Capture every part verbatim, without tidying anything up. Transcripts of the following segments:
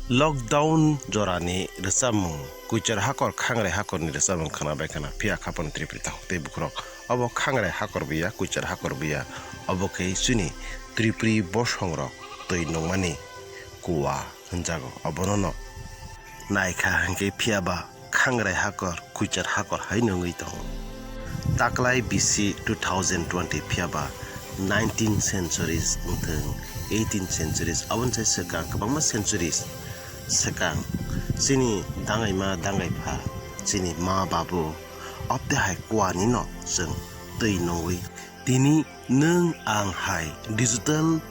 Lockdown jorani rwchapmung, Kuichar Hakor Khangrai Hakorni rwchapmung khwnabai khwna, phiya khapang Tripuri takhuk tei bukhurok. Obo Khangrai Hakor buya, Kuichar Hakor buya, obo khe chini Tripuri bosongrok twi nungmani kuwa hwnjago. Obono no naikha hwnkhe phiya ba Khangrai Hakor, Kuichar Hakor hai nungwi tongo. Taklai bisi two thousand twenty phiya ba nineteen centuries wngthung, eighteen centuries, aboni sai swkang kwbangma centuries swkang chini dangaima dangaipha, chini ma babu, obte hai kuani no chwng twi nungwi. Tini nwng ang hai digital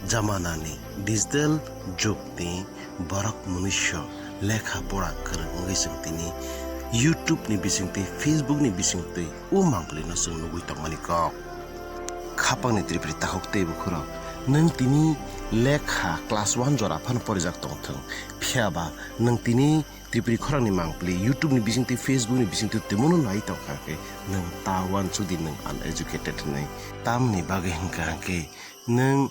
jamanani, digital jugni borok munuiso lekha pora kwrwng wngwi chwng tini YouTube ni bisingtwi, Facebook ni bisingtwi o mangpili no chwng nugwi tongmani kok. Khapangni Tripuri takhuk tei bukhurok, nwng tini lekha class one jora phano porijak tongthwng, phiya ba nwng tini Tripuri khorangni mangpili YouTube ni bisingtwi, Facebook ni bisingtwi tongmano nai tongkha khe nwng ta uansuk di nwng uneducated hinwi. Tamni bagwi hwnkha hwnkhe nwng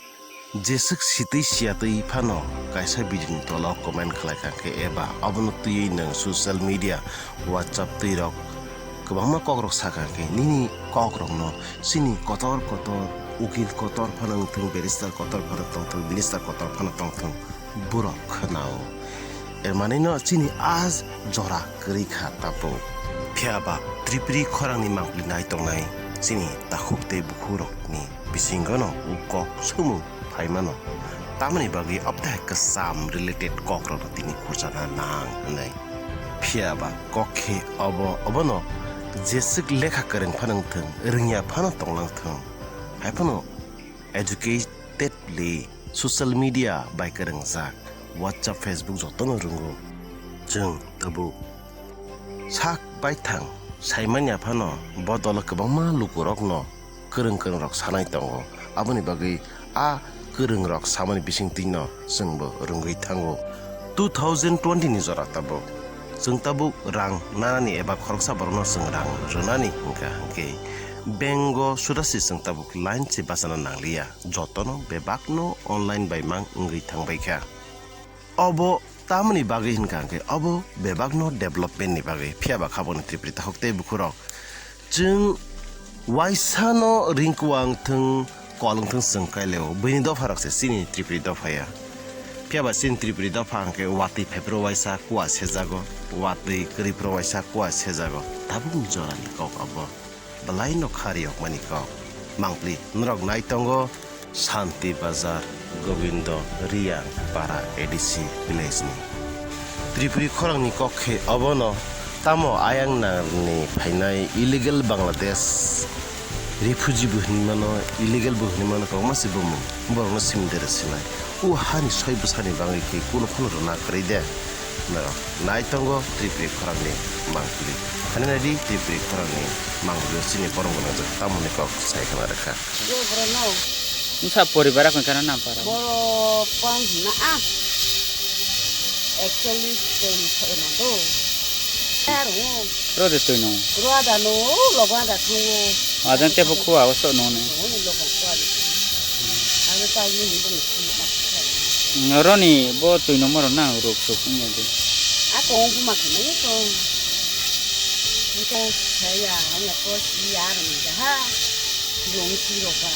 jeswk sitwi siyatwi phano kaisa video ni tola o comment khlai kha khe eba abono twiwi nwng social media, WhatsApp twi rok kwbangma kok rok sakha khe nini kok rokno chini kotor kotor ukil kotor phano wngthwng, barrister kotor phano tongthwng, minister kotor phano tongthwng, borok khwnao. Er manwi no chini a jora kwrwi kha tabuk. Phiya ba Tripuri khorangni mangpili nai tongnai chini takhuk tei bukhurokni bisingo no o kok swngmung phai mano. Tamoni bagwi obte hai kwcham related kok rokno tini khurchana nang hwnwi. Phiya ba kok khe obo, obono jeswk lekha kwrwng phano wngthwng, rwngya phano tonglang thwng, hai phano educatedly social media bai kwrwngjak, WhatsApp, Facebook jotono rwngo. Chwng tabuk sak baithang saimanya phano bo dolo kwbangma lukurokno kwrwng kwrwng rok sanai tongo. Aboni bagwi a kwrwng rok samani bisingtwino chwngbo rwngwi thango. Two thousand twenty ni jora tabuk chwng tabuk rang nanani eba khoroksa borokno chwng rang rwnani hwnkha hwnkhe bank o sudasi chwng tabuk line se bachana nangliya, jotono bebakno online bai mang wngwi thangbaikha. Obo tamoni bagwi hwnkha hwnkhe obo bebakno development ni bagwi, phiya ba khaboni Tripuri takhuk tei bukhurok chwng waisa no ringkuang thwng, kolong thwng chwng kaileo, buini dopha rok se chini Tripuri dopha ya. Phiya ba chini Tripuri dopha hwnkhe watwi phaiphuru waisa kua sejago, watwi kwrwi phuru waisa kua sejago, tabukni jorani kok obo. Belai no kha riyokmani kok. Mangpli norok nai tongo Shanti Bazar, Gobindo Riyang Para A D C village ni. Tripuri khorang ni kok khe obo no, tamo ayang nang ni phainai illegal Bangladesh refugee bo hinwi mano, illegal bo hinwi mano, kwbangma se bumung borok no simi de rw sinai. O hani soi bwsani bagwi khe kunu phano rwna kwrwi de. Norok nai tongo Tripuri khorang ni mangpili. Thani nai di Tripuri khorang ni mangpili o chini borok gwnang jak tamo ni kok sai khna rwkha. Yo bro no. Wngkha poribar rok wngkha na nampara. Borok kong hwnna ah. Actually, twi thai na do. Aro. Rode twi no. Rode no, logo ada thango. Adan te bo khuwa o sok no ne. Thango ni logo khuwa di. Aro tai ni ni bani khuwa ma khuwa. Roni bo twi no moro nang ruk suk ni de. A kong bu ma khuwa ni to. Ni to saya, anya ko si ya ro ni da ha. Long si ro ba.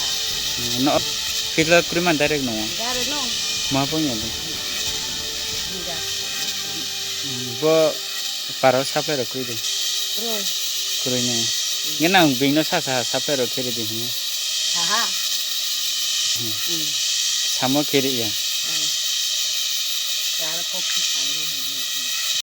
No, kitla kriman direct no. Direct no. Ma bo nya de. Ni da. Bo paro supply rok kwrwi de. Kwrwi. Kwrwi ne. Nge nang bini no sa sa supply rok khe ridi hino. Saha. Hmm. Hmm. Samo khe ri ya. Hmm. Yar kok si samo.